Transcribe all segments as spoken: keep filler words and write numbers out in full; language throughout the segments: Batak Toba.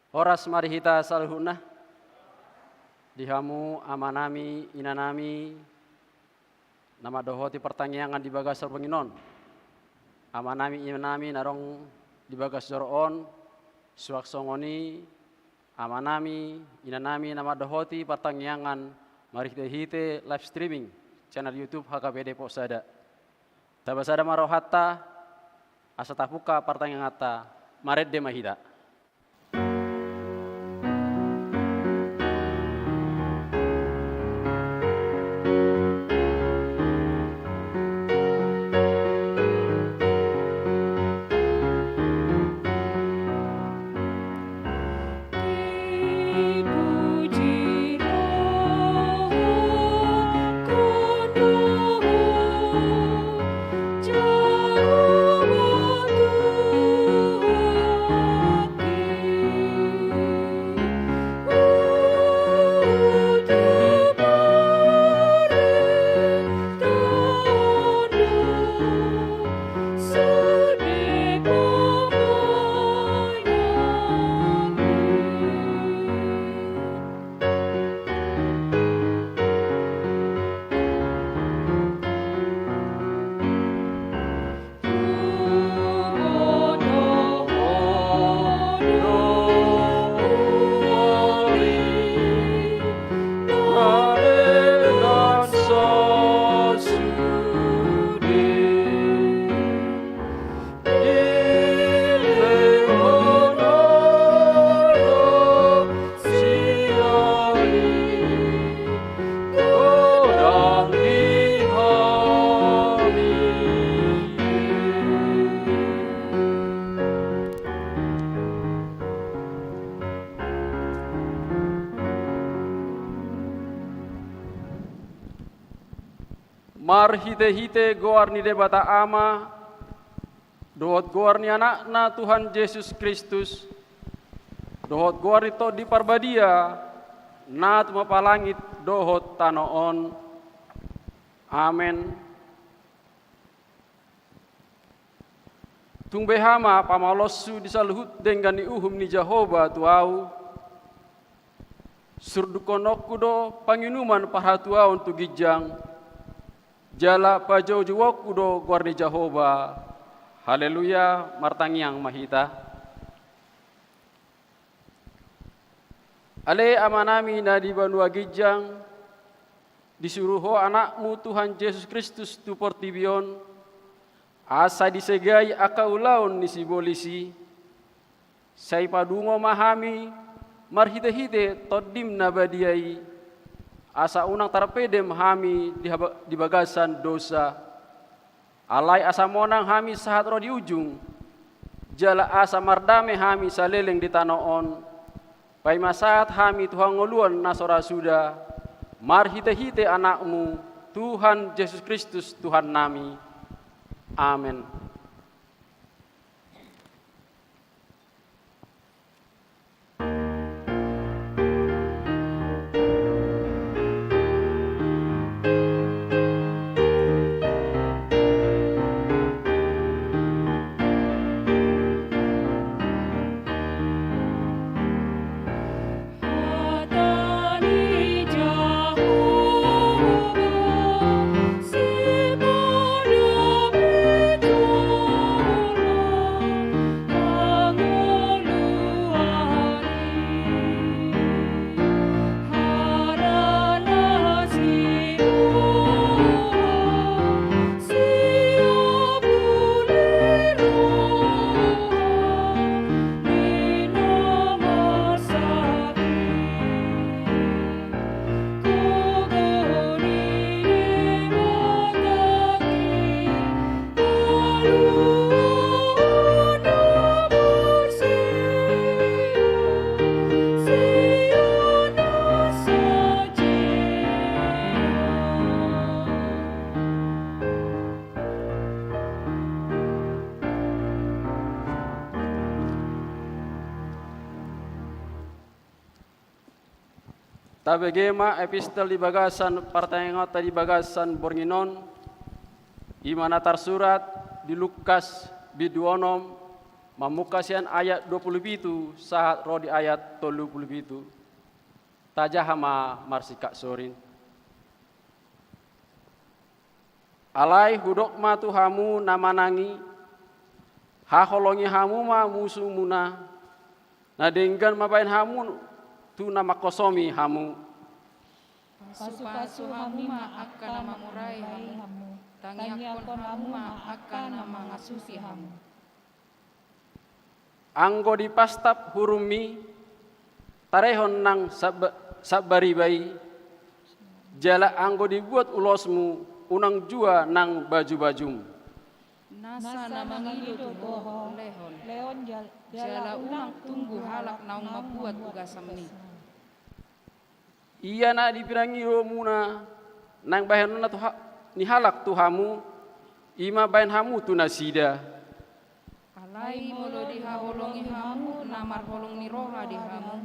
Horas ma di hita saluhutna. Di hamu amanami, inanami, na mandohoti partangiangan di bagasan borngin on. Amanami, inanami na adong di bagas joro on, suang songon i amanami, inanami na mandohoti partangiangan marhite-hite live streaming channel YouTube H K B P Depok Sada. Taba sada ma rohanta, asa tapungka partangianganta, marende ma hita. Marhite-hite goar ni Debata Ama, dohot goar ni Anakna Tuhan Jesus Kristus, dohot goar ni Tondi Parbadia, na tumompa langit dohot tano on. Amen. Tung beha ma pamaloshu di saluhut denggan ni uhum ni Jahowa tu ahu. Surdukkononku do panginuman parhatuaon tu ginjang, jala pajoujouonku do goar ni Jahowa. Haleluya, martangiang ma hita. Ale Amanami na di banua ginjang, disuru Ho Anakmu Tuhan Jesus Kristus tu portibi on, asa disegai angka ulaon ni sibolis i. Sai padungo ma hami marhite-hite Tondim na badia i, asa unang tarpedem hami di haba-, di bagasan dosa. Alai asa monang hami sahat ro di ujung, jala asa mardame hami saleleng di tano on, paima sahat hami tu hangoluan na so ra suda, marhite-hite Anakmu, Tuhan Jesus Kristus, Tuhannami. Amen. Tabege ma epistel di bagasan partangiangonta di bagasan borngin on, i ma na tarsurat di Lukas bindu onom Mamungka sian ayat dua pulu pitu sahat ro di ayat tolu pulu pitu. Tajaha ma marsingkat sorin. Alai hudok ma tu hamu na manang i, haholongi hamu ma musumuna, na denggan mambahen hamu tu na manghosomi hamu. Pasupasu hamu ma angka na mamurai hamu, tangiangkon hamu ma angka na mangasusi hamu. Anggo dipastap hurummi, tarehon nang sab-, sabbariba i, jala anggo dibuat ulosmu, unang jua nang bajubajum. Nasa na mangido tu ho, lehon, jala unang tunggu halak naung mambuat ugasanmi. Ia na dipinangidomuna naeng bahenonna tu ha-, ni halak tu hamu, i ma bahen hamu tu nasida. Alai molo dihaholongi hamu na marholong ni roha di hamu,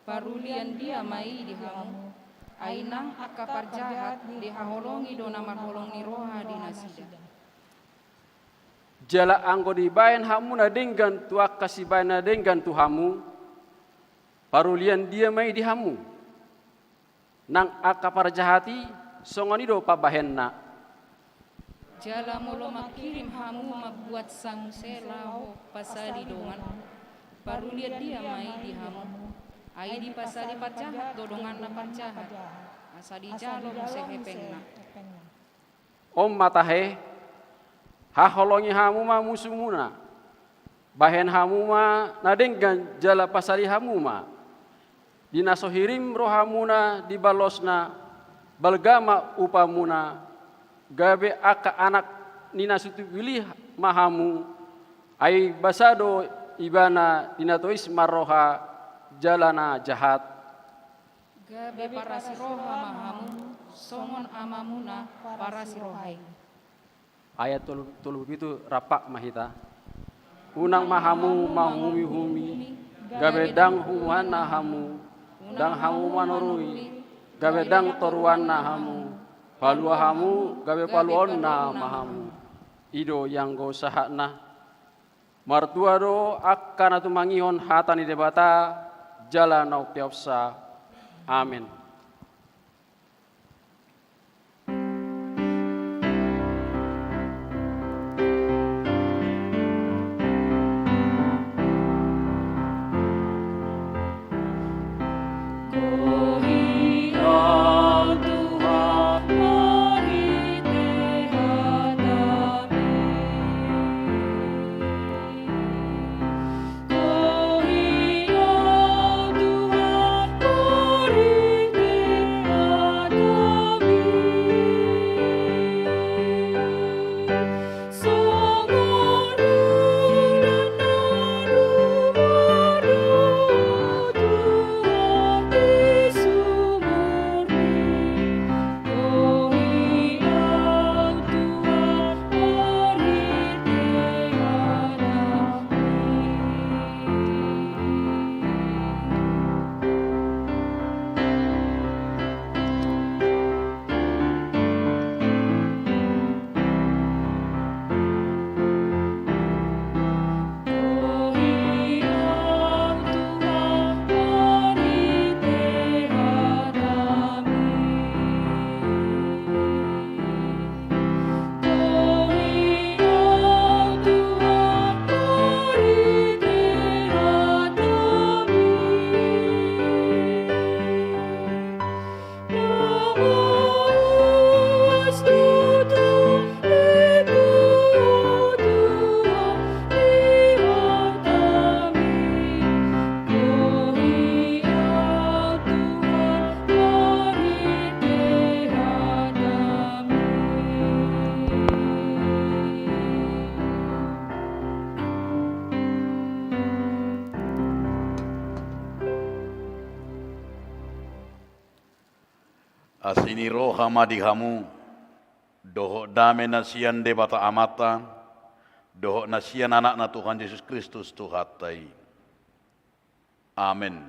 parulian dia ma i di hamu. Ai nang angka parjahat dihaholongi do na marholong ni roha di nasida. Jala anggo dibahen hamu na denggan tu angka sibahen na denggan tu hamu, parulian dia ma i di hamu. Nang angka parjahat i songon i do pambahenna. Jala molo mangkirim hamu mambuat sangu sela pasali dongan, parulian dia ma i di hamu. Ai dipasali parjahat do donganna parjahat, asa dijalo muse hepengna. On ma tahe, haholongi hamu ma musumuna, bahen hamu ma na denggan jala pasali hamu ma. Di na so hirim rohamuna di balosna, balga ma upamuna, gabe angka anak ni na so tupilih ma hamu, ai basa do ibana di na tois marroha jala na jahat. Gabe parasi roha ma hamu, songon Amamuna parasi roha i. Ayat tolu, tolu pulu pitu, rap ma hita. Unang ma hamu manghumihumi, gabe ndang humuhanna hamu, ndang hamu manorui, gabe ndang toruanna hamu, palua hamu, gabe paluaonna ma hamu. I do ianggo sahatna. Martua do angka na tumangihon hata ni Debata jala na umpeopsa. Amen. Asi ni roha ma di hamu, dohot dame na sian Debata Amanta, dohot na sian Anakna Tuhan Jesus Kristus Tuhanta i. Amen.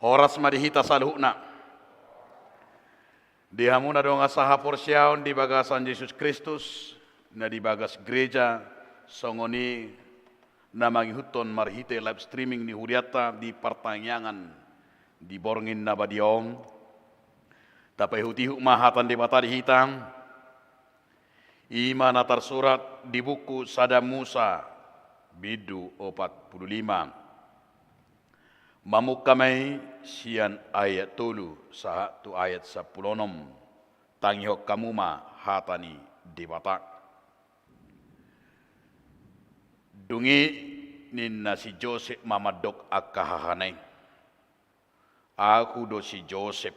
Horas ma di hita saluhutna. Di hamu na dongan sahaporseaon di bagasan Jesus Kristus, na di bagas gereja, songon i na mangihuthon marhite live streaming ni hurianta di partangiangan di borngin na badia on. Tapaihutihut ma hata ni Debata di hita, i ma na tarsurat di buku Sada Musa, bindu opat pulu lima. Mamungka ma i sian ayat tolu sahat tu ayat sampulu onom. Tangihon hamu ma hata ni Debata. Dung i ninna si Josep ma mandok angka hahana i: Ahu do si Josep.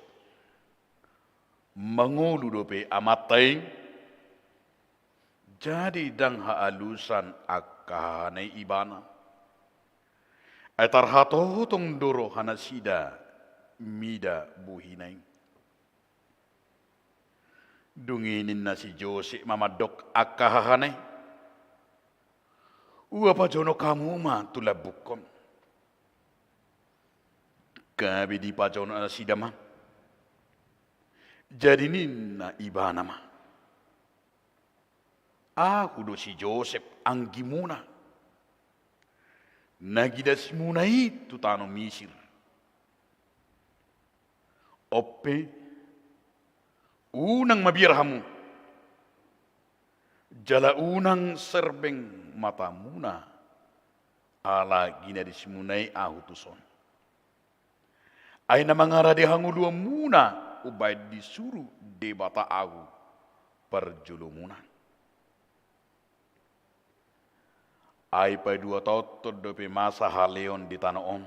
Mangolu dope amanta i, jadi ndang haalusan angka hahana i ibana. Ai tarhatotong do rohanasida mida bohina i. Dung i ninna si Josep ma mandok angka hahana i: Ua pajonok hamu ma tu lambungkon. Gabe dipajonok nasida ma. Jadi ninna ibana ma: Ahu do si Josep, anggimuna, na gidasimuna i tu tano Misir. On pe, unang mabiar hamu, jala unang serbeng matamuna, ala ginadesimuna i ahu tuson. Ai na mangarade hangoluanmuna umbahen disuru Debata ahu parjolomuna. Ai paidua taonton dope masa haleon di tano on.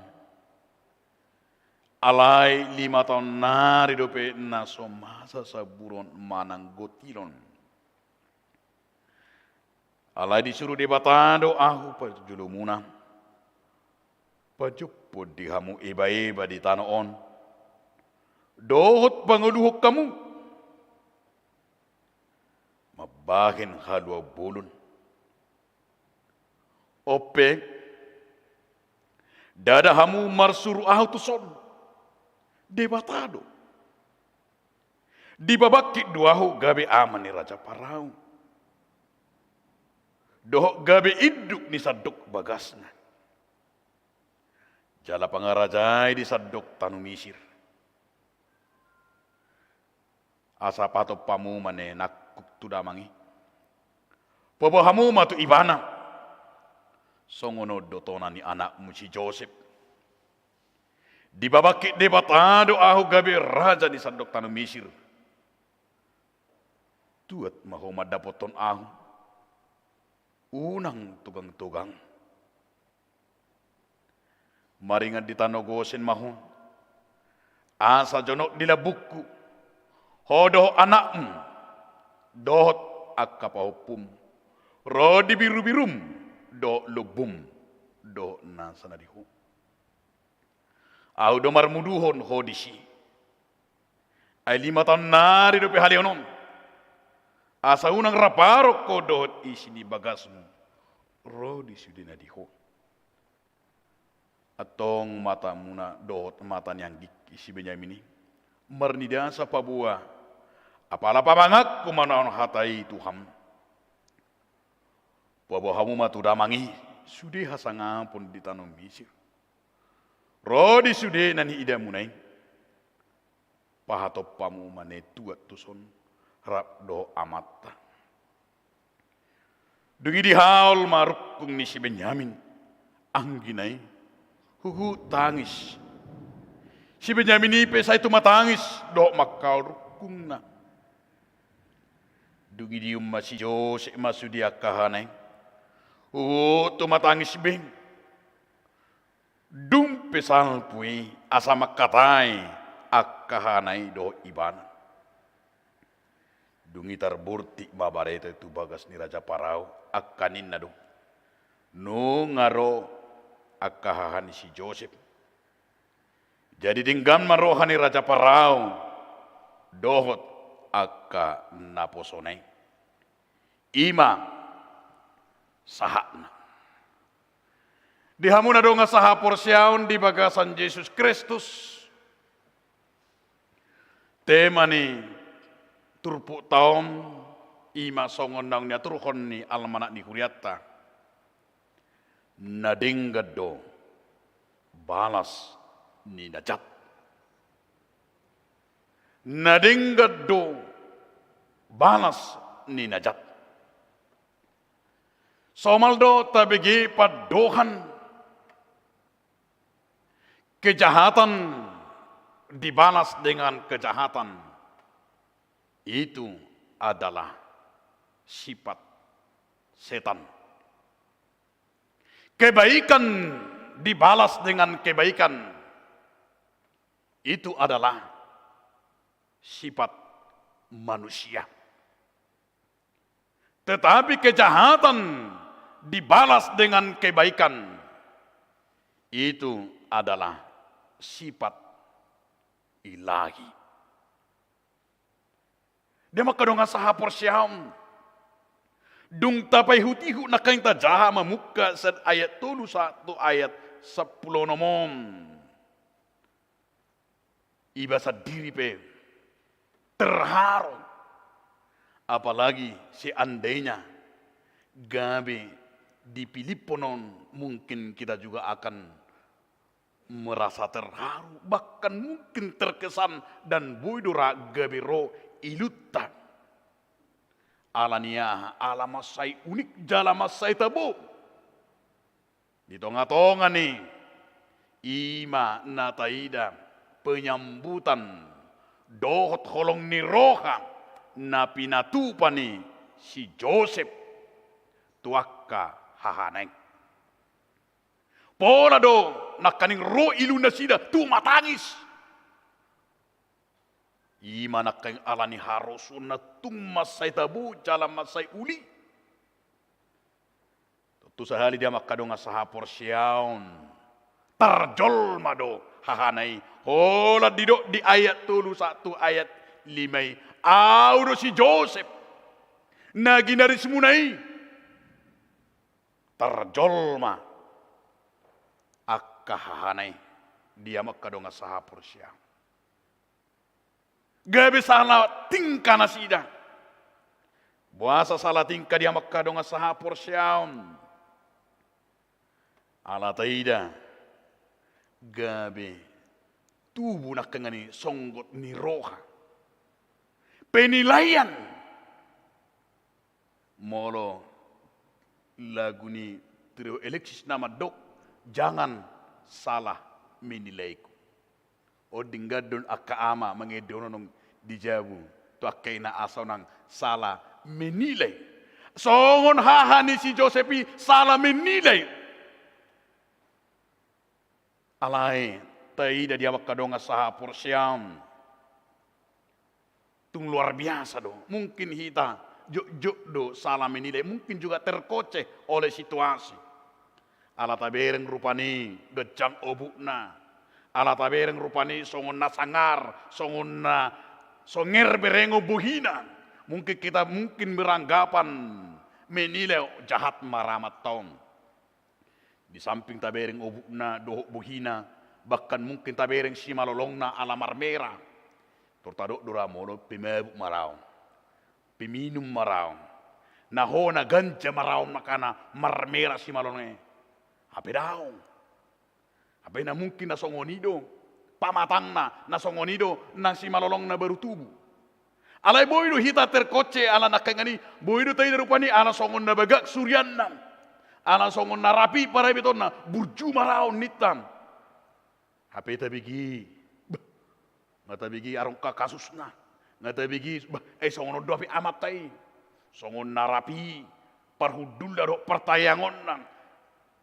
Alai lima taon nari dope na so masa samburon manang gontilon. Alai disuru Debata do ahu parjolomuna, pajompon di hamu ebaeba di tano on, dohot pangoluhon hamu mambahen haluaon bolon. On pe, ndada hamu marsuru ahu tuson. Debata do. Dipabangkit do ahu gabe ama ni Raja Parao, dohot gabe induk ni sandok bagasna, jala pangarajai di sandok tano Misir. Asa pahatop hamu ma ne nangkuk tu damang i. Paboa hamu ma tu ibana. Songon on do tona ni anakmu si Josep. Dipabangkit Debata do ahu gabe raja ni sandok tano Misir. Tuat ma ho mandapothon ahu. Unang togang-togang. Maringan di tano Gosen ma ho, asa jonok di lambungku, ho dohot anakmu, dohot angka pahompum, ro di birubirum, dohot lombum, dohot nasa na di ho. Ahu do marmuduhon ho disi. Ai lima taon nari dope haleon on. Asa unang rap rohangku dohot isi ni bagasmu ro di sude na di ho. Antong matamuna dohot mata ni anggingki si Benyamin i marnida asa paboa, apala pamanganku manaon hata i tu hamu. Paboa hamu ma tu damang i sude hasangapon di tano Misir. Ro di sude na niidamuna i. Pahatop hamu ma ne tuat tuson rap dohot amanta. Dung i dihaol ma rungkung ni si Benyamin anggina i, huhut tangis. Si Benyamin i pe sai tumatangis dohot manghaol rungkungna. Dung i dium ma si Josep ma sude angka hahana i, huhut tumatangis be. Dung pe salpu i asa mangkatai angka hahana i dohot ibana. Dung i tarbortik ma barita i tu bagas ni Raja Parao, angka ninna do: Nunga ro angka haha ni si Josep. Jadi denggan ma roha ni Raja Parao dohot angka naposona i. I ma sahatna. Di hamu na dongan sahaporseaon di bagasan Jesus Kristus, tema ni turpukta on i ma songon naung niaturhon ni almanak ni hurianta. Na denggan do balas ni na jat. Na denggan do balas ni na jat. Somal do tabege pandohan, kejahatan dibalas dengan kejahatan, itu adalah sifat setan. Kebaikan dibalas dengan kebaikan, itu adalah sifat manusia. Tetapi kejahatan dibalas dengan kebaikan, itu adalah sifat ilahi. Dia maka dongan sahaporseaon. Dung tapaihut-ihut nangkaning tajaha mamungka sian ayat tolu sahat tu ayat sampulu onom on. Iba sandiri pe terharu. Apalagi seandainya gabe dipilihon on, mungkin kita juga akan merasa terharu, bahkan mungkin terkesan dan boi do ra gabe ro ilunta. Ala ni aha? Ala mansai unik jala mansai tabo. Di tonga-tonga ni i ma na taida penyambutan dohot holong ni roha na pinatupa ni si Josep tu angka hahana i. Pola do nangkaning ro ilu nasida tumatangis. I ma nangkaning ala ni harosuonna tung mansai tabo jala mansai uli. Tontu sahali dia mangkadongan sahaporseaon, tarjolma do hahana i. Holan didok di ayat tolu sahat tu ayat lima i, ahu do si Josep na ginarismuna i. Tarjolma angka hahana i dia mangkadongan sahaporseaon. Gabe salah tingkah nasida. Boasa salah tingkah dia mangkadongan sahaporseaon? Ala taida gabe tubu nangkaning i songgot ni roha, penilaian. Molo lagu ni Trio Alexis na mandok, jangan salah menilaiku. On denggan do angka ama mangende on di jabu tu angka ina asa unang salah menilai. Songon haha ni si Josep i salah menilai. Alai taida dia mangkadongan sahaporseaon. Tung luar biasa do. Mungkin hita jotjot do salah menilai, mungkin juga terkoceh oleh situasi. Ala tabereng rupani ganjang obukna. Ala tabereng rupani songon na sangar, songon na songer berengon bohina. Mungkin kita mungkin beranggapan menilai, oh, jahat ma ra amanta on. Di samping tabereng obukna dohot bohina, bahkan mungkin tabereng simalolongna ala marmera. Tor tadok do ra molo pemabuk ma ra on, peminum ma ra on, na ho na ganja ma ra on, makana marmera simalolongna i. Hape daong. Hape na mungkin na songon i do pamatangna, na songon i do na simalolongna baru tubu. Alai boi do hita terkoceh ala nangkaningan i, boi do taida rupani ala songon na bagak surianna, ala songon na rapi parabetonna, burju ma ra on ninta. Hape tabege, bah, nga tabege arongka kasusna, nga tabege, bah, eh, songon on do hape amanta i. Songon na rapi parhundulna dohot partangiangonna.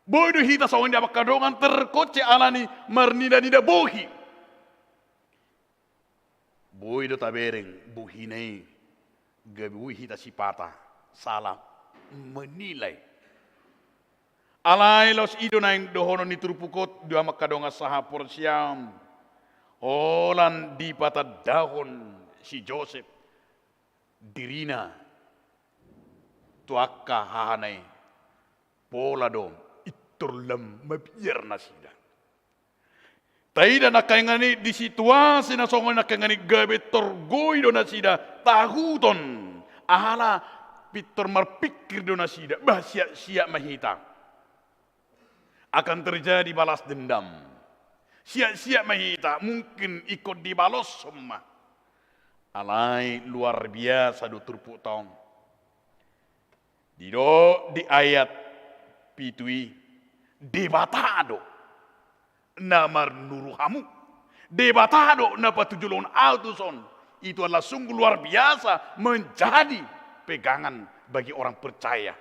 Boi do hita songon i dia mangkadongan terkoceh ala ni marnida-nida bohi. Boi do tabereng bohina i, gabe boi hita sipata salah menilai. Alai laos i do naeng dohonon ni turpuk on, dia mangkadongan sahaporseaon, holan dipatandahon si Josep dirina tu angka hahana i, pola do pintor lam mabiar nasida. Taida nangkaningan i di situasi na songon i nangkaningan i gabe torgoi do nasida tahuton. Ala pintor marpingkir do nasida, bah, siap-siap ma hita. akan terjadi balas dendam. Siap-siap ma hita, mungkin ingkon dibaloshon ma. Alai luar biasa do turpukta on. Didok di ayat pitu i, Debata do na marnuru hamu. Debata do na patujolohon ahu tuson. Itu adalah sungguh luar biasa, menjadi pegangan bagi orang percaya.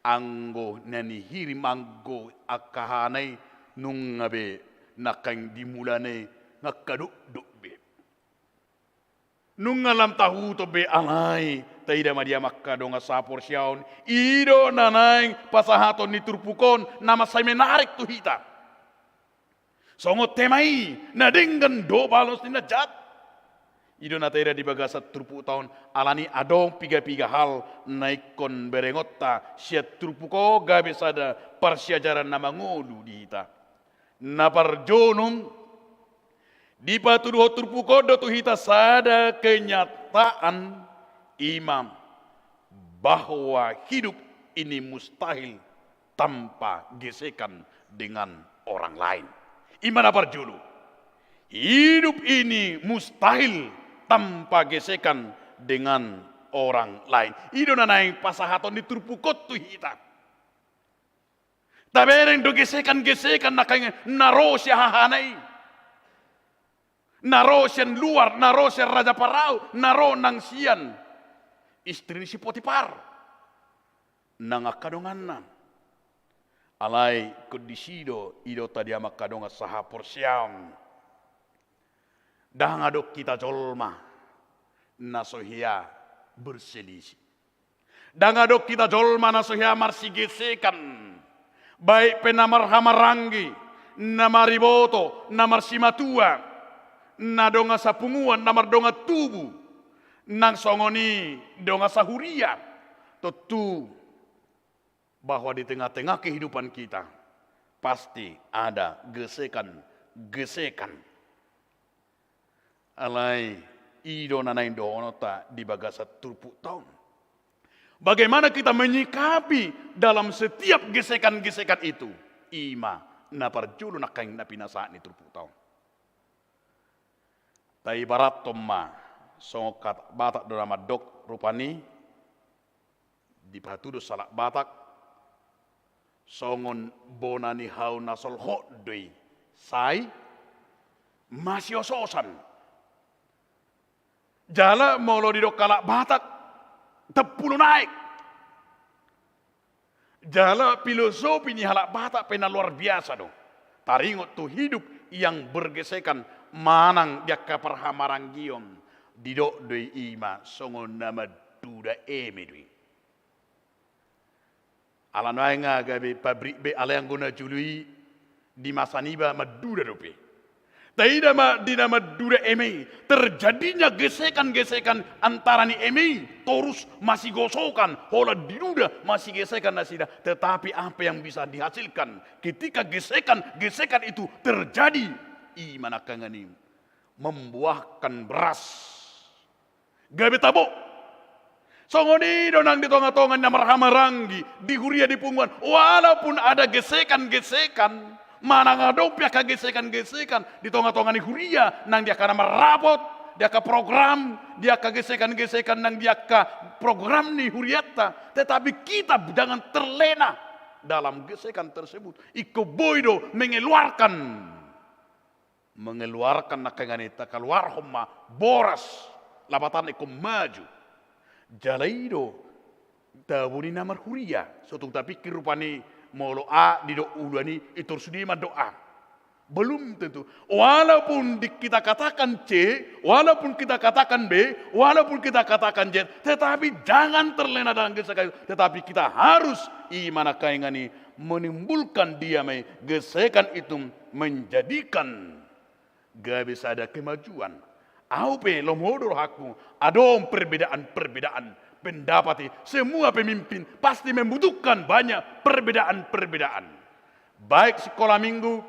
Anggo na nihirim, anggo angka hana i, nunga be nangkaning di mulana i, nga angka dokdok be. Nunga lam tahuton be, alai taida ma di hamu angka dongan sahaporseaon, i do na naeng pasahaton ni turpuk on na mansai menarik tu hita. Songon tema i, na denggan do balos ni na jat. I do na taida di bagasan turpukta on, alani adong piga-piga hal na ingkon berengonta sian turpuk on gabe sada parsiajaran na mangolu di hita. Na parjolo, dipatuduhon turpuk on do tu hita sada kenyataan, i ma bahwa hidup ini mustahil tanpa gesekan dengan orang lain. I ma na parjolo. Hidup ini mustahil tanpa gesekan dengan orang lain. I do na naeng pasahaton ni turpuk on tu hita. Tabereng do gesekan-gesekan na kaingan na ro sian hahana i. Na ro sian luar, na ro sian raja Parao, na ro nang sian istri ni si Potipar. Nang angka donganna. Alai ingkon disi do, i do taida ma angka dongan sahaporseaon. Ndang adong hita jolma na so hea berselisih. Ndang adong hita jolma na so hea marsigesekan. Baik pe na marhahamaranggi, na mariboto, na marsimatua, na dongan sapunguan, na mardongan tubu, nang songon i dongan sahuria. Tontu bahwa di tengah-tengah kehidupan kita pasti ada gesekan-gesekan. Alai i do na naeng dohononta di bagasan turpukta on. Bagaimana kita menyikapi dalam setiap gesekan-gesekan itu? I ma na parjolo nangkaning na pinasahat ni turpukta on. Taibarathon ma, songon hata Batak do na mandok rupani, dipatudu halak Batak, songon bona ni hau na solhot do i, sai masiososan. Jala molo didok halak Batak, tempulo naek. Jala filosofi ni halak Batak pe na luar biasa do. Taringot tu hidup yang bergesekan manang di angka parhahamaranggion, didok do i, i ma songon na manduda eme do i. Ala naeng nga gabe pabrik be, alai anggo na jolo i di masa niba manduda dope. Taida ma di na manduda eme i, terjadinya gesekan-gesekan antara ni eme i, torus masigosokan, holan diduda, masigesekan nasida. Tetapi apa yang bisa dihasilkan ketika gesekan-gesekan itu terjadi? I ma nangkaning i, membuahkan beras. Gabe tabo. Songon i do nang di tonga-tonga na marhahamaranggi, di huria, di punguan. Walaupun ada gesekan-gesekan, manang adong pe angka gesekan-gesekan di tonga-tonga ni huria, nang di angka na marrapot, di angka program, di angka gesekan-gesekan nang di angka program ni hurianta. Tetapi kita jangan terlena dalam gesekan tersebut. Ingkon boi do mengeluarkan. Mengeluarkan nangkaning i, takaluarhon ma boras, lapatanna ingkon maju. Jala i do tabo ni na marhuria, so tung tapingkir rupani molo A didok uluan i, i torus sude mandok A. Belum tentu. Walaupun di, kita katakan C, walaupun kita katakan B, walaupun kita katakan Z, tetapi jangan terlena dalam gesekan itu. Tetapi kita harus, i ma nangkaning i, menimbulkan dia ma i, gesekan itu menjadikan gabe sada kemajuan. Ahu pe lomo do rohangku, adong perbedaan-perbedaan pendapat i, semua pemimpin pasti membutuhkan banyak perbedaan-perbedaan. Baik sikola minggu,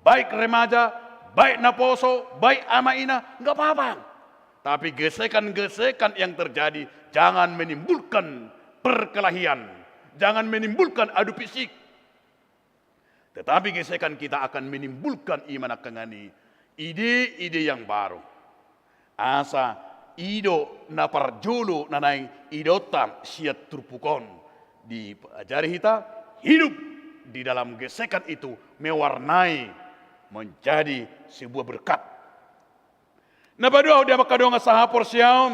baik remaja, baik naposo, baik ama ina, nggak apa-apa. Tapi gesekan-gesekan yang terjadi jangan menimbulkan perkelahian, jangan menimbulkan adu fisik. Tetapi gesekan kita akan menimbulkan, i ma na nangkaningan i, ide-ide yang baru. Asa i do na parjolo na naeng idaonta sian turpuk on, diajari hita hidup di dalam gesekan itu mewarnai menjadi sebuah berkat. Na paduahon, di amang hamu dongan sahaporseaon,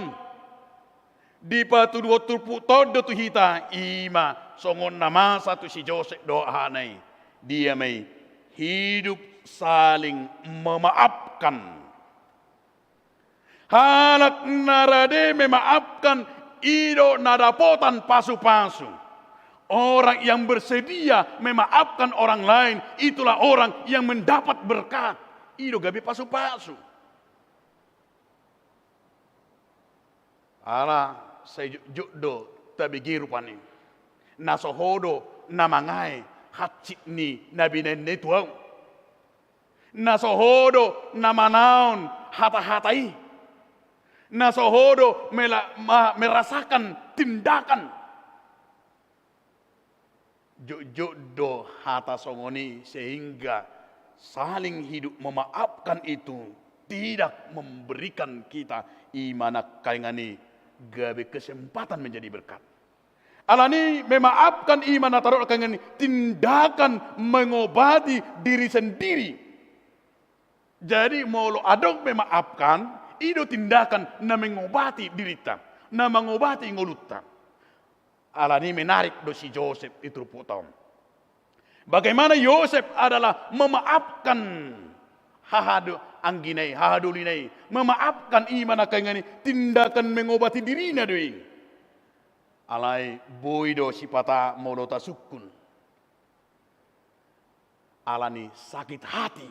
dipatuduhon turpukta on do tu hita, i ma songon na masa tu si Josep dohot hana i. Dia ma i hidup saling memaafkan. Halak na rade memaafkan, i do na dapotan pasupasu. Orang yang bersedia memaafkan orang lain, itulah orang yang mendapat berkat. I do gabe pasupasu. Ala sai jotjot do tabege rupani. Na so ho do na mangae hansit ni na binahenna i tu ahu. Na so ho do na manaon hata-hata i. Na so ho do mela-, ma-, merasakan tindakan. Jotjot do hata songon i, sehingga saling hidup memaafkan itu tidak memberikan kita, i ma na nangkaningan i, gabe kesempatan menjadi berkat. Alani memaafkan, i ma na tadok nangkaningan i, tindakan mengobati diri sendiri. Jadi molo adong memaafkan, i do tindakan na mengobati dirinta, na mengobati ngolunta. Alani menarik do si Josep di turpukta on. Bagaimana Yosep adalah memaafkan hahado-, anggina i, haha dolina i. Memaafkan, i ma na nangkaningan i, tindakan mengobati dirina do i. Alai boi do sipata molo tasungkun. Alani sakit hati.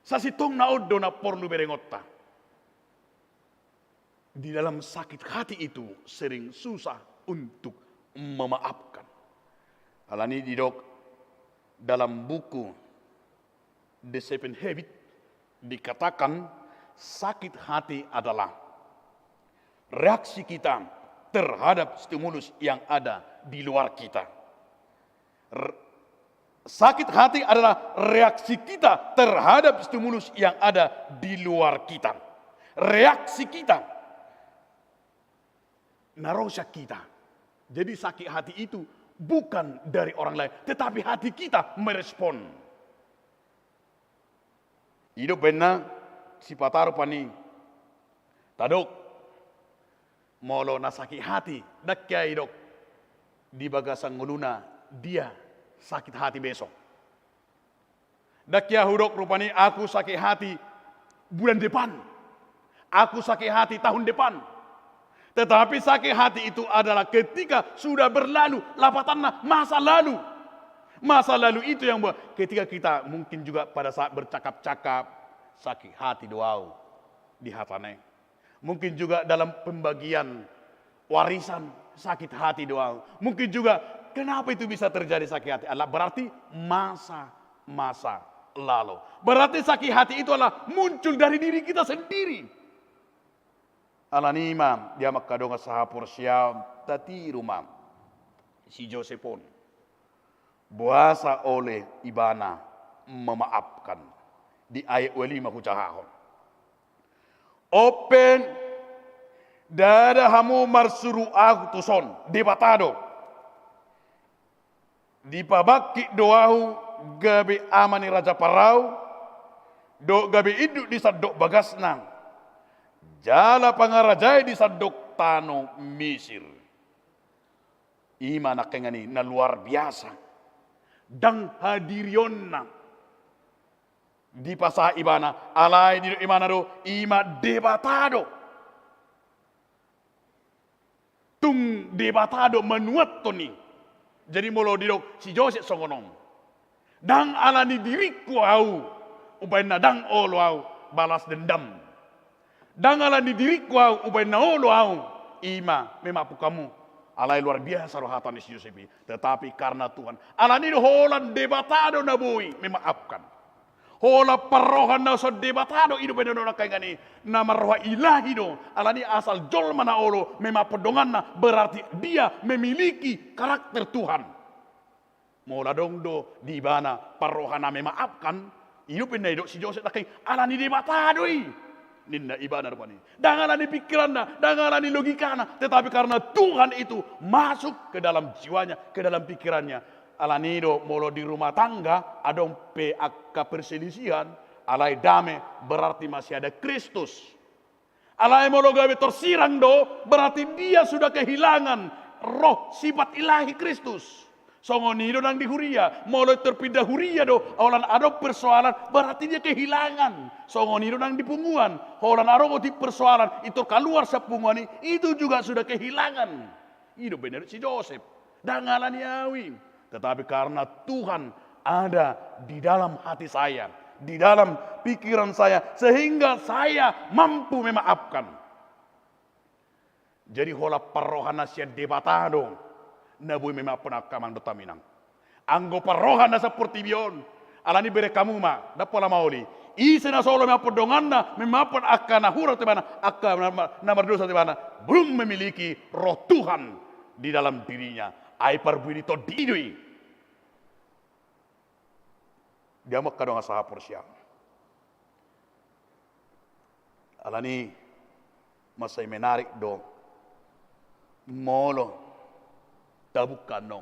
Sasintongna on do na porlu berengonta. Di dalam sakit hati itu sering susah untuk memaafkan. Alani didok dalam buku The Seven Habits, dikatakan sakit hati adalah reaksi kita terhadap stimulus yang ada di luar kita. R-, sakit hati adalah reaksi kita terhadap stimulus yang ada di luar kita. Reaksi kita na ro sian kita. Jadi sakit hati itu bukan dari orang lain, tetapi hati kita merespon. I do umbahen na sipata rupani tadok, molo na sakit hati, ndang hea idok di bagasan ngoluna dia sakit hati besok. Ndang hea hudok rupani, aku sakit hati bulan depan. Aku sakit hati tahun depan. Tetapi sakit hati itu adalah ketika sudah berlalu, lapatanna masa lalu. Masa lalu itu yang buat ketika kita mungkin juga pada saat bercakap-cakap, sakit hati do au di hatana i. Mungkin juga dalam pembagian warisan, sakit hati do au. Mungkin juga, kenapa itu bisa terjadi sakit hati? Adalah berarti masa-masa lalu. Berarti sakit hati itu adalah muncul dari diri kita sendiri. Alani i ma, di amang hamu dongan sahaporseaon, tatiru ma si Josep on. Boasa oleh ibana memaafkan? Di ayat ualima hujahahon. Onpe, ndada hamu marsuru ahu tuson, Debata do. Dipabangkit do ahu gabe ama ni raja Parao, dohot gabe induk di sandok bagasna, jala pangarajai di sandok tano Misir. I ma nangkaningan i na luar biasa. Ndang hadirionna dipasahat ibana, alai didok ibana do, i ma Debata do. Tung Debata do manuathon i. Jadi molo didok si Josep songon on, ndang alani diringku ahu, umbahen na ndang olo ahu balas dendam. Ndang alani diringku ahu, umbahen na olo ahu, i ma memaaphon hamu. Alai luar biasa do hata ni si Josep i. Tetapi karena Tuhan. Alani do holan Debata do na boi memaafkan. Holan parrohan na sian Debata do, i do umbahen na nangkaningan i, na marroha ilahi do. Alani asal jolma na olo memaaphon donganna, berarti dia memiliki karakter Tuhan. Molo adong do di ibana parroha na memaafkan, i do umbahen na didok si Josep nangkin, alani Debata do i. Ninna ibana rupani. Ndang alani pikiranna, ndang alani logikana, tetapi karena Tuhan itu masuk ke dalam jiwanya, ke dalam pikirannya. Alani do molo di rumah tangga adong pe angka perselisihan, alai dame, berarti masih ada Kristus. Alai molo gabe tersirang do, berarti dia sudah kehilangan roh sifat ilahi Kristus. Songon i do nang di huria, molo terpindah huria do, holan adong persoalan, berarti dia kehilangan. Songon i do nang di punguan, holan adong otik persoalan, itor kaluar sian punguan i, itu juga sudah kehilangan. I do umbahen na didok si Josep. Ndang alani au i. Tetapi karena Tuhan ada di dalam hati saya, di dalam pikiran saya, sehingga saya mampu memaafkan. Jadi holan parroha na sian Debata do na boi memaafkan angka amang dohot hamu inang. Anggo parroha na sian portibi on, alani bereng hamu ma, ndang pola maoli. Ise na so olo memaafkan donganna, memaafkan angka na hurang tu ibana, angka na, na mardosa tu ibana, belum memiliki roh Tuhan di dalam dirinya. Ai parbue ni tondi do i. Di hamu angka dongan sahaporseaon. Alani mansai menarik do molo tabuka annon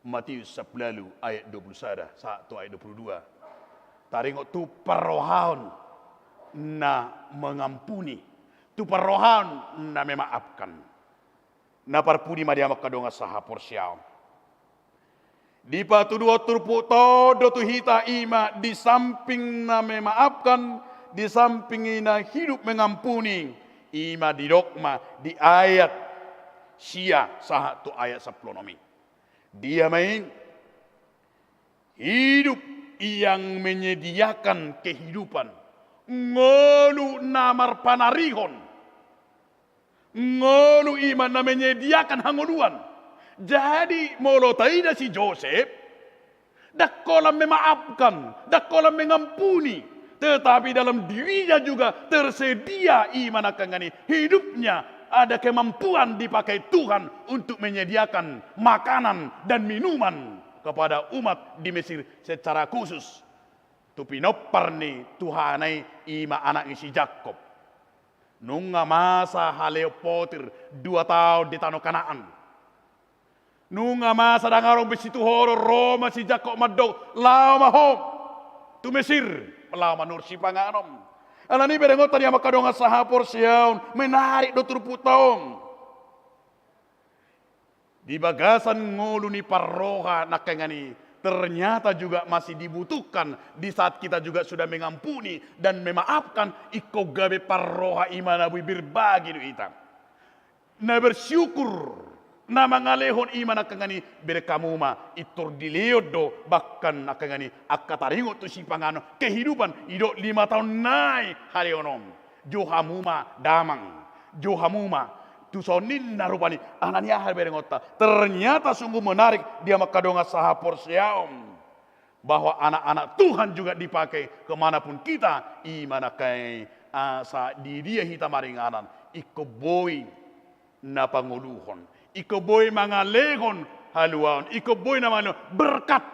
Matius sampulu ualu ayat dua pulu sada sahat tu ayat dua pulu dua. Taringot tu parrohaon na mengampuni, tu parrohaon na memaafkan. Na parpudi ma di hamu angka dongan sahaporseaon. Dipatuduhon turpukta on do tu hita i ma di samping na memaafkan, di samping i na hidup mengampuni, i ma didok ma di ayat sia sahat tu ayat sampulu onom i. Dia ma i? Hidup yang menyediakan kehidupan, ngolu na marpanarihon. Ngolu i ma na menyediakan hangoluan. Jadi molo taida si Josep, ndang holan memaafkan, ndang holan mengampuni, tetapi dalam dirinya juga tersedia i ma nangkaningan i, hidupnya ada kemampuan dipakai Tuhan untuk menyediakan makanan dan minuman kepada umat di Mesir secara khusus. Tu pinompar ni Tuhana i, i ma anak ni si Jakkob. Nunga masa haleon Potir dua taon di tano Kanaan. Nunga masa ndang adong be situhoron, ro ma si Jakkob mandok, laho ma ho tu Mesir, laho manuhor sipanganon. Alani berengonta di hamu angka dongan sahaporseaon, menarik do turpukta on. Di bagasan ngolu ni parroha nangkaningan i, ternyata juga masih dibutuhkan di saat kita juga sudah mengampuni dan memaafkan, ingkon gabe parroha i ma na boi berbagi do hita. Na bersyukur, na mangalehon i ma nangkaningan i, bereng hamu ma, intor dilehon do, bahkan nangkaningan i, angka taringot tu sipanganon, kehidupan, didok lima taon nai haleon on. Jo hamu ma damang, jo hamu ma. Tu son ninna rupani, alani aha berengonta? Ternyata sungguh menarik di hamu angka dongan sahaporseaon. Bahwa anak-anak Tuhan juga dipakai kemanapun kita, i ma nangkaningan i, asa di dia hita maringanan, ingkon boi na pangoluhon, ingkon boi mangalehon haluaon, ingkon boi na mangalehon berkat.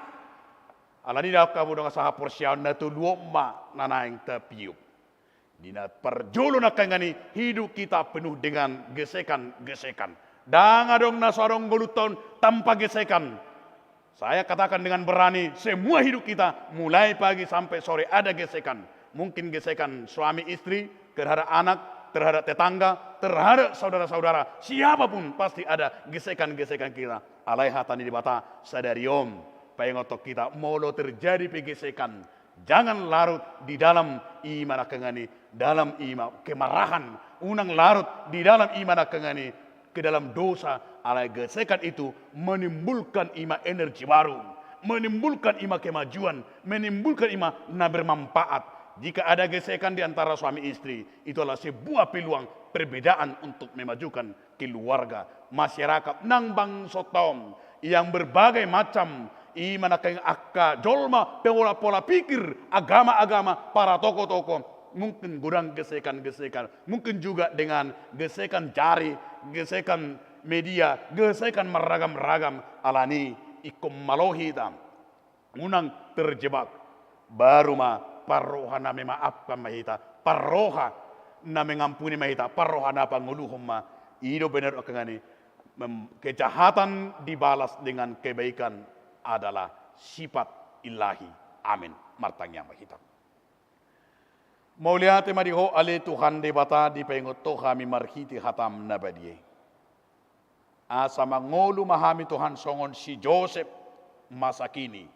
Alani i da hamu dongan sahaporseaon, na tolu on ma na naeng tapiop. Di na parjolo nangkaningan i, hidup kita penuh dengan gesekan-gesekan. Ndang adong na so adong ngolunta on tanpa gesekan. Saya katakan dengan berani, semua hidup kita mulai pagi sampai sore ada gesekan. Mungkin gesekan suami istri terhadap anak, terhadap tetangga, terhadap saudara-saudara. Siapapun pasti ada gesekan-gesekan kita. Alai hata ni Debata sadari on paingothon hita, molo terjadi pe gesekan, jangan larut di dalam i ma nangkaningan i, dalam i ma kemarahan, unang larut di dalam i ma nangkaningan i, ke dalam dosa, alai gesekan itu menimbulkan i ma energi baru, menimbulkan i ma kemajuan, menimbulkan i ma na bermanfaat. Jika ada gesekan di antara suami istri, itu adalah sebuah peluang perbedaan untuk memajukan keluarga, masyarakat, nang bangsonta on, yang berbagai macam, i ma nangkaningan i, angka jolma, pola-pola pikir, agama-agama, para tokoh-tokoh, mungkin godang gesekan-gesekan, mungkin juga dengan gesekan jari, gesekan media, gesekan marragam-ragam, alani ingkon malo hita, unang terjebak. Baru ma parroha na memaafkan ma hita, parroha na mengampuni ma hita, parroha na pangoluhon ma. I do benar angka na ni, mem-, kejahatan dibalas dengan kebaikan adalah sifat ilahi. Amin. Martangiang ma hita. Mauliate ma di Ho ale Tuhan Debata, dipaingot Ho hami marhite hataM na badia i. Asa mangolu ma hami Tuhan songon si Josep masa kini.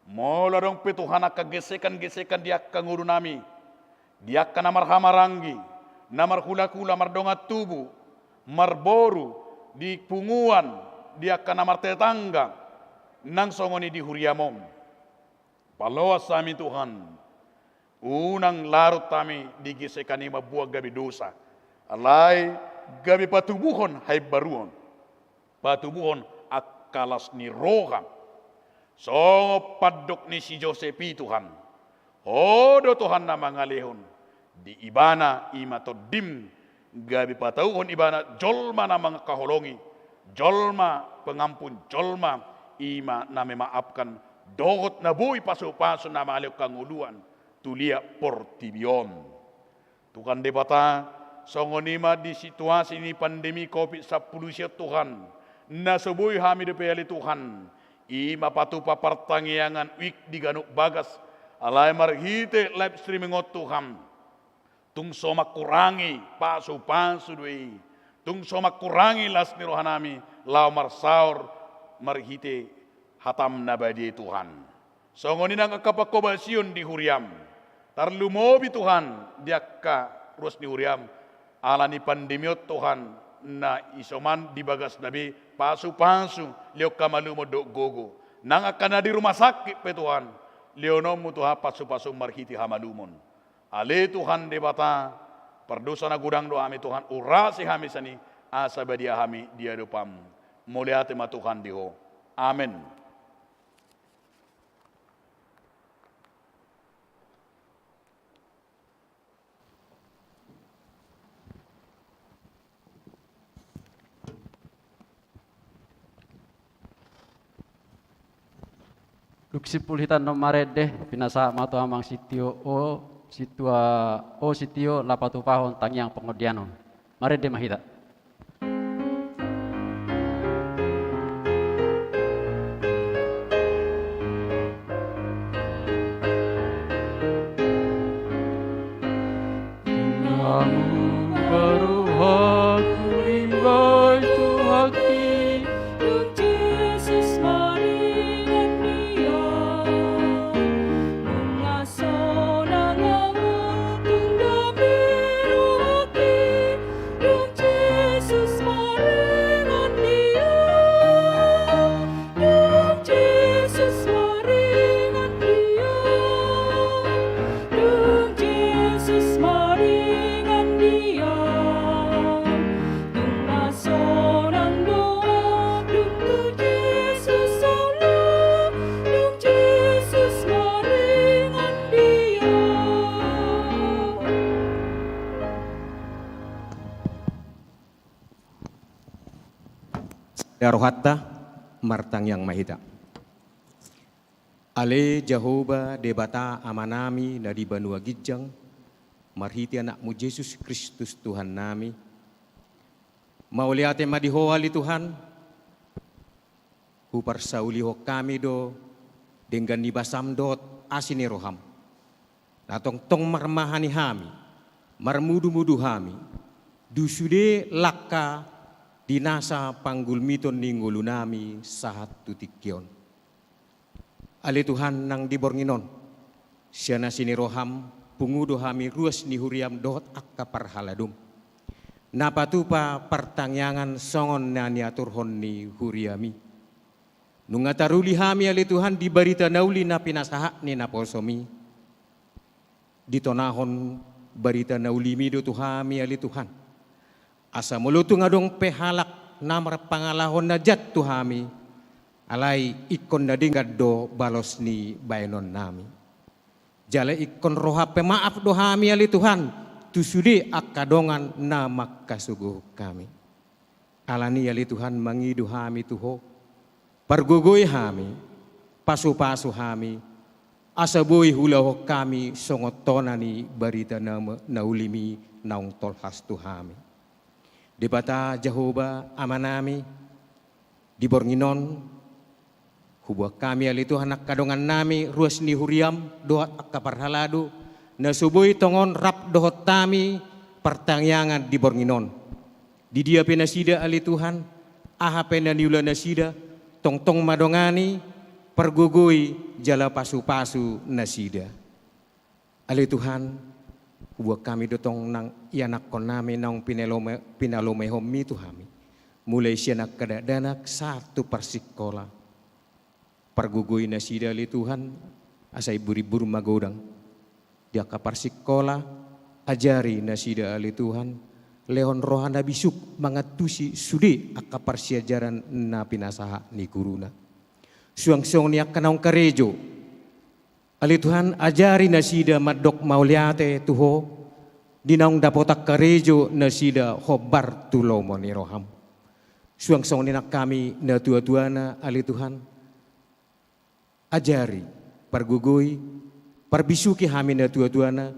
Molo adong pe Tuhan angka gesekan-gesekan di angka ngolunami, di angka na marhahamaranggi, na marhulahula, mardongan tubu, marboru, di punguan, di angka na martetangga, nang songon i di huriaM on. Paloas hami Tuhan, unang larut hami di gesekan i mambuat gabe dosa, alai gabe patubuhon haimbaruon, patubuhon angka las ni roha. Songon pandok ni si Josep i Tuhan, Ho do Tuhan na mangalehon, di ibana i ma TondiM, gabe patauhon ibana jolma na mangkaholongi, jolma pengampun, jolma i ma na memaafkan, dohot na boi pasupasu na mangalehon hangoluan tu liat portibi on. Tuhan Debata, songon i ma di situasi ni pandemi covid sampulu sia on Tuhan, na so boi hami dope ale Tuhan, i ma patupa partangiangan wijk di ganup bagas, alai marhite live streaming on Tuhan. Tung so mangkurangi pasupasu do i. Tung so mangkurangi las ni rohanami, laho marsaor marhite hataM na badia i Tuhan. Songon i nang angka panghobasion di huriaM. Tarlumobi Tuhan di angka ruas ni huriaM. Ala ni pandemi on Tuhan, na isoman di bagasna be pasupasu, lehon hamalumon dohot gogo. Nang angka na di rumah sakit pe Tuhan, lehononMu Tuhan pasupasu marhite hamalumon. Ale Tuhan Debata, pardosa na godang do hami Tuhan, urasi hami sian i, asa badia hami di adopanMu. Mauliate ma Tuhan di Ho. Amen. Dung simpul hita annon marende, pinasahat ma tu amang sitio, o situa, o sitio, laho patupahon tangiang pangondaion on. Marende ma hita. Sada rohanta, martangiang ma hita. Ale Jahowa Debata Amanami na di banua ginjang, marhite AnakMu Jesus Kristus Tuhannami, mauliate ma di Ho ale Tuhan, huparsaulihon hami do denggan ni basaM dohot asi ni rohaM, na tongtong marmahani hami, marmudumudu hami, di sude langka di nasa panggulmiton ni ngolunami sahat tu tingki on. Ale Tuhan, nang di borngin on, sian asi ni rohaM, pungu do hami ruas ni huriaM dohot angka parhaladoM, na patupa partangiangan songon na niaturhon ni huriaMi. Nunga taruli hami ale Tuhan di barita na uli na pinasahat ni naposoMi. Ditonahon barita na uliMi do tu hami ale Tuhan, asa molo tung adong pe halak na marpangalaho na jat tu hami, alai ingkon na denggan do balos ni baenonnami. Jala ingkon roha pemaaf do hami ale Tuhan, tu sude angka dongan na mangkasogohon hami. Alani i ale Tuhan, mangido hami tu Ho, Pargogoi hami, pasupasu hami, asa boi huulahon hami songon tona ni barita na, na uli-Mi naung tolhas tu hami. Debata Jahowa Amanami, di borngin on huboan hami ale Tuhan angka dongannami, ruas ni huriam dohot angka parhalado, na so boi tongon rap dohot hami partangiangan di borngin on. Di dia pe nasida ale Tuhan, aha pe na niula nasida, tongtong ma dongani, pargogoi jala pasupasu nasida. Ale Tuhan, huboan hami do tong nang ianakkonnami naung pinalome-, pinalomehon-Mi tu hami, mulai sian angka dakdanak sahat tu parsingkola. Pargogoi nasida ale Tuhan, asa imbur-imbur magodang. Di angka parsingkola, ajari nasida ale Tuhan, lehon roha na bisuk mangantusi sude angka parsiajaran na pinasahat ni guruna. Suang songon i angka naung karejo, ale Tuhan, ajari nasida mandok mauliate tu Ho, di naung dapotan karejo nasida hombar tu lomo ni roham. Suang songon i nang hami natuatuana ale Tuhan, ajari, pargogoi, parbisuhi hami natuatuana,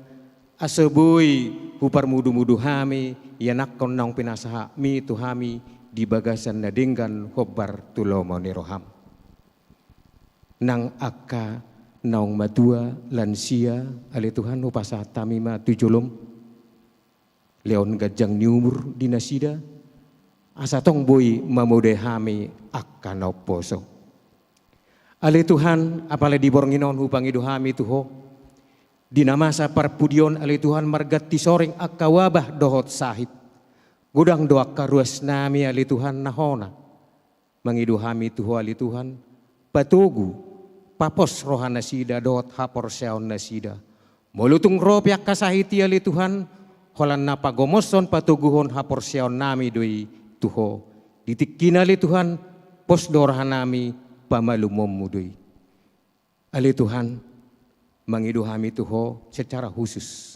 asa boi huparmudumudu hami ianakkon naung pinasahat-Mi tu hami di bagasan na denggan hombar tu lomo ni roham. Nang angka naung matua, lansia, ale Tuhan, hupasahat hami ma tu jolom, lehon ganjang ni umur di nasida, asa tong boi mamodai hami angka na umposo. Ale Tuhan, apala di borngin on hupangido hami tu Ho, di na masa parpudi on ale Tuhan marganti soreng angka wabah dohot sahit. Godang do angka ruasnami ale Tuhan na hona. Mangido hami tu Ho ale Tuhan, patogu, papos roha nasida dohot haporseaon nasida. Molo tung ro pe angka sahit i ale Tuhan, holan na pagomoshon patoguhon haporseaonnami do i tu Ho. Di tingkina ale Tuhan, pos do rohanami pamalumonmu do i. Ale Tuhan, mangido hami tu Ho secara khusus.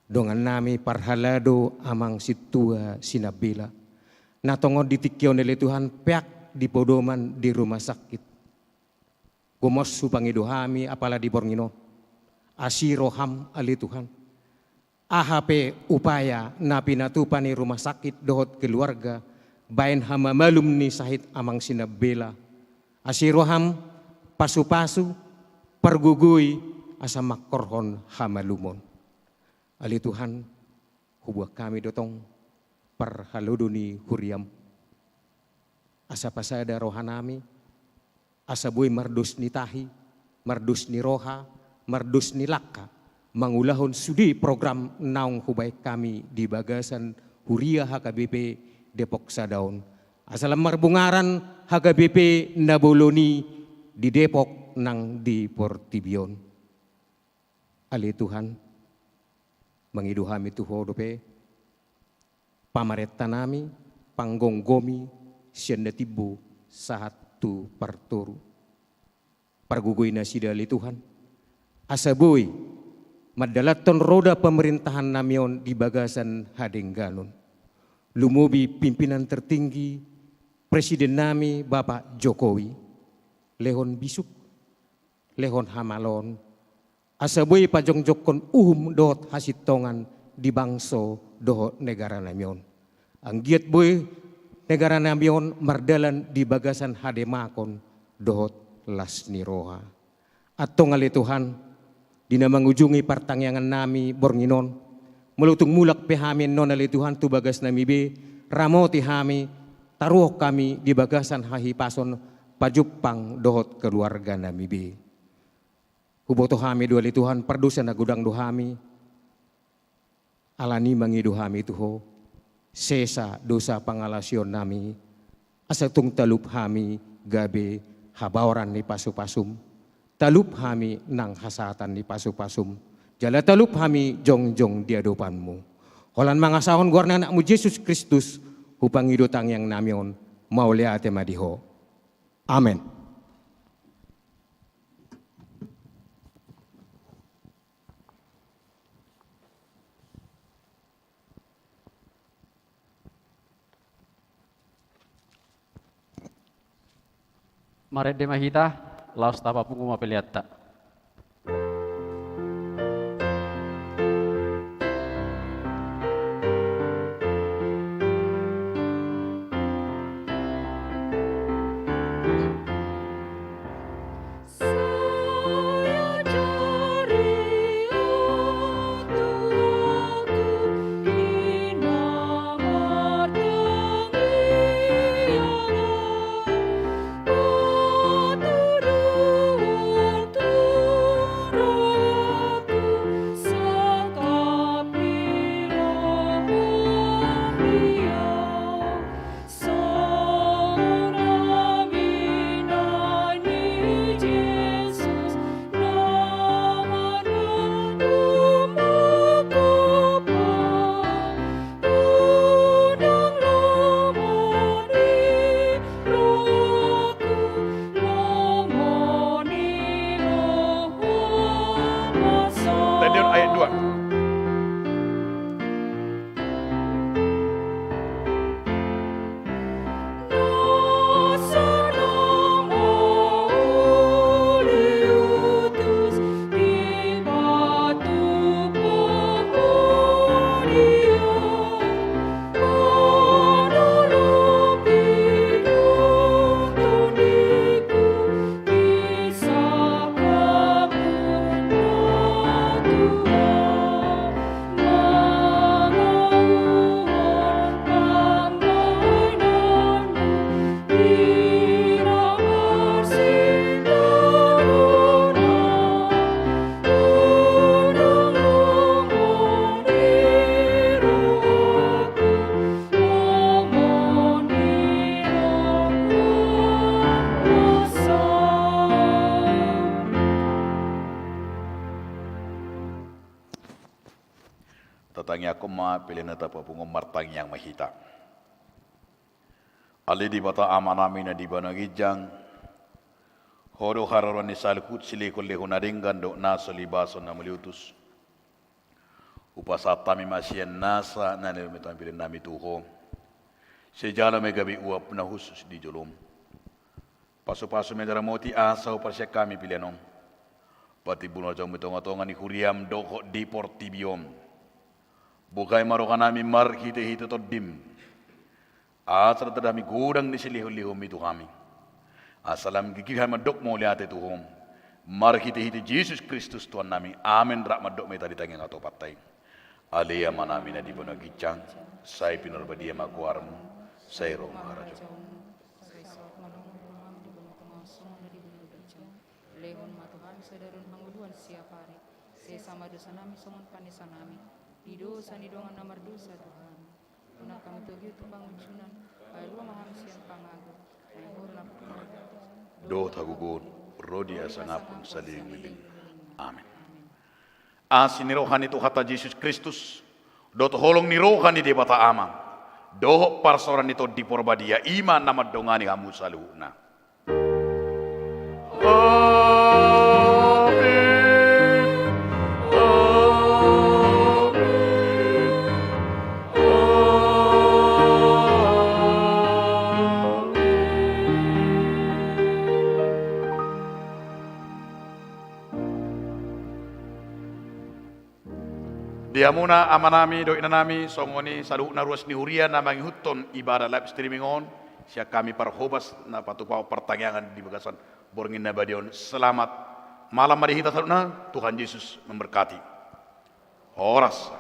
Dongannami parhalado amang sintua sinambela. Na tongon di tingki on ale Tuhan peak di podoman di rumah sakit. Gomos hupangido hami apala di borngin on. Asi roham ale Tuhan. Aha pe upaya na pinatupa ni rumah sakit dohot keluarga, baen hamamalum ni sahit amang sinambela. Asi roham, pasupasu, pargogoi, asa mangkorhon hamalumon. Ale Tuhan, huboan hami do tong parhalado ni huriam. Asa pasada rohanami, asa boi mardos ni tahi, mardos ni roha, mardos ni langka, mangulahon sude program naung hubaen hami di bagasan huria H K B P Depok Sada on. Asa lam marbungaran H K B P na bolon i di Depok nang di portibi on. Ale Tuhan, mangido hami tu Ho dope, pamarentanami, panggomgomi, sian na timbo sahat tu partoru. Pargogoi nasida ale Tuhan, asa boi mandalanhon roda pamarentahannami on di bagasan hadengganon. Lumobi pimpinan tertinggi, presidennami Bapak Jokowi, lehon bisuk, lehon hamaloon, asa boi pajongjongkon uhum dohot hasintongan di bangso dohot negaranami on. Anggiat boi negaranami on mardalan di bagasan hademakon dohot las ni roha. Antong ale Tuhan, di na mangujungi partangiangannami borngin on, molo tung mulak pe hami annon ale Tuhan tu bagasnami be, ramoti hami, taruhon hami di bagasan hahipason pajumpang dohot keluarganami be. Huboto hami do ale Tuhan pardosa na godang do hami. Alani mangido hami tu Ho, sesa dosa pangalaosionnami, asa tung talup hami gabe habaoran ni pasupasum, talup hami nang hasahatan ni pasupasum, jala talup hami jongjong di adopanmu. Holan mangasahon goar ni AnakMu Jesus Kristus, hupangido tangiangnami on, mauliate ma di Ho. Amen. Marende ma hita, laos tapapungu ma peleanta. Tendion ayat dua. Tatangiangkon ma pelean na tapapungu on, martangiang ma hita. Ale Debata Amanami na di banua ginjang, Ho do haroroan ni saluhut silehonlehon na denggan dohot na so libason na mauliutus. Hupasahat hami ma sian nasa na nilehon hami pelean nami tu Ho. Sai jalo ma i gabe uap na hushus di jolom. Pasupasu ma i, ramoti asa huparsian hami pelean on. Patimbul ma roham di tongatonga ni huriam dohot di portibi on. Buhai ma roha nami marhitehite Tondim. Asa tanda hami godang ni silehonlehonmi tu hami. Asa lam gigir hami mandok mauliate tu Ho. Marhitehite Jesus Kristus Tuhan nami. Amen. Rap mandok ma hita di tangiang hatopanta i. Ale Amanami na di banua ginjang, sai pinarbadia ma goarmu, sai ro ma harajaonmu. Sai saut ma lomo ni roham di banua tonga on songon na di banua ginjang. Lehon ma tu hami sadari on hangoluan siapari. Sesa ma dosa nami songon panesa nami di dosa ni dongan na mardosa tu hami. Unang hami togihon tu pangunjunan, palua ma hami sian pangago. Ai Ho do nampuna dohot hagogoon, ro di hasangapon saleleng ni lelengna. Amen. Asi ni roha ni Tuhanta Jesus Kristus, dohot holong ni roha ni Debata Ama, dohot parsaoran ni Tondi Porbadia, i ma na mandongani hamu saluhutna. Amen. Amen. Amen. Di hamuna amanami dohot inanami, songon i saluhutna ruas ni huria na mangihuthon ibadah live streaming on, sian hami parhobas na patupahon partangiangan di bagasan borngin na badia on, selamat malam ma di hita saluhutna, Tuhan Yesus memberkati. Horas.